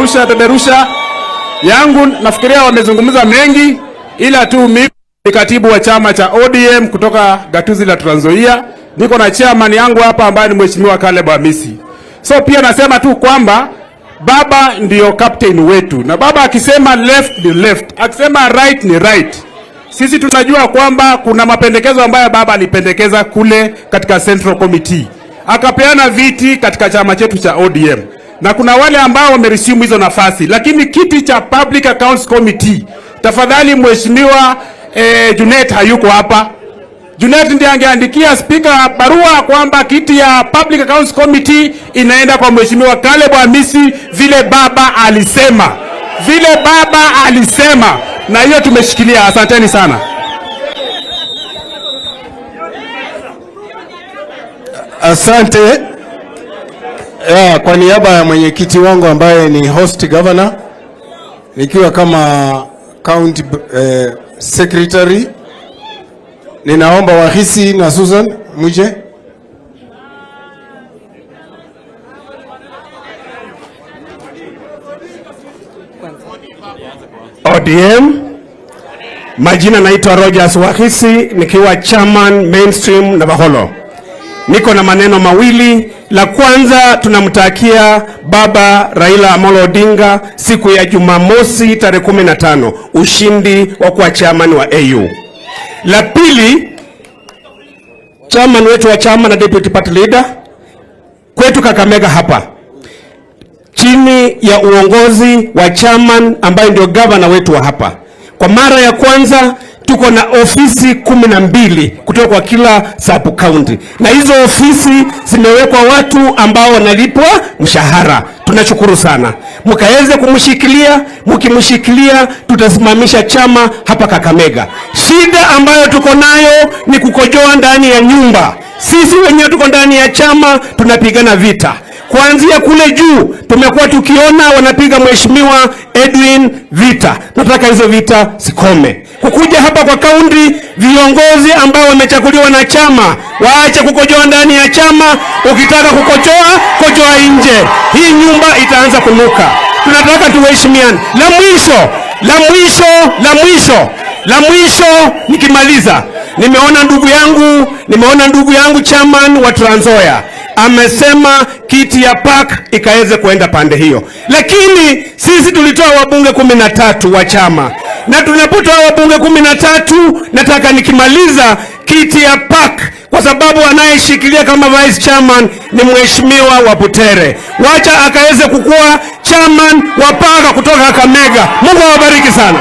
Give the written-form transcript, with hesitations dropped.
Peperusha, peperusha yangu. Nafikiria wamezungumza mengi, ila tu mimi ni katibu wa chama cha ODM kutoka gatuzi la Trans Nzoia. Niko na chairman yangu hapa ambaye ni Mheshimiwa Caleb Amisi. So pia nasema tu kwamba baba ndiyo captain wetu, na baba akisema left ni left, akisema right ni right. Sisi tunajua kwamba kuna mapendekezo ambayo baba alipendekeza kule katika Central Committee, akapeana viti katika chama chetu cha ODM, na kuna wale ambao wameresimu hizo nafasi, lakini kiti cha Public Accounts Committee, tafadhali mheshimiwa Junet hayuko hapa. Junet ndiye angeandikia spika barua kwamba kiti ya Public Accounts Committee inaenda kwa mheshimiwa Caleb Amisi, vile baba alisema, vile baba alisema, na hiyo tumeshikilia. Asanteni sana. Asante. Ya, kwa niaba ya mwenyekiti wangu ambaye ni host governor, nikiwa kama county secretary, ninaomba Wahisi na Susan muje. ODM. Majina naitwa Rogers Wahisi nikiwa chairman mainstream na Baholo. Niko na maneno mawili. La kwanza, tunamtakia baba Raila Amolo Odinga siku ya Jumamosi tarehe 15 ushindi wa kuwa chairman wa AU. La pili, chairman wetu wa chama na deputy party leader kwetu Kakamega hapa chini ya uongozi wa chairman ambaye ndio gavana wetu wa hapa. Kwa mara ya kwanza tuko na ofisi 12 kutoka kwa kila sub county, na hizo ofisi zimewekwa watu ambao wanalipwa mshahara. Tunashukuru sana, mkaweze kumshikilia. Mkimshikilia tutasimamisha chama hapa Kakamega. Shida ambayo tuko nayo ni kukojoa ndani ya nyumba. Sisi wenyewe tuko ndani ya chama tunapigana vita kuanzia kule juu tumekuwa tukiona wanapiga mheshimiwa Edwin vita. Nataka hizo vita zikome. Kukuja hapa kwa kaunti, viongozi ambao wamechaguliwa na chama waache kukojoa ndani ya chama. Ukitaka kukojoa, kojoa nje. Hii nyumba itaanza kunuka. Tunataka tuheshimiane. La mwisho, la mwisho, la mwisho, la mwisho, nikimaliza, nimeona ndugu yangu chairman wa Trans Nzoia amesema kiti ya park ikaweze kuenda pande hiyo, lakini sisi tulitoa wabunge 13 wa chama, na tunapotoa wabunge 13, nataka nikimaliza kiti ya park, kwa sababu anayeshikilia kama vice chairman ni mheshimiwa wa Butere, wacha akaweze kukua chairman wa park kutoka Kakamega. Mungu awabariki sana.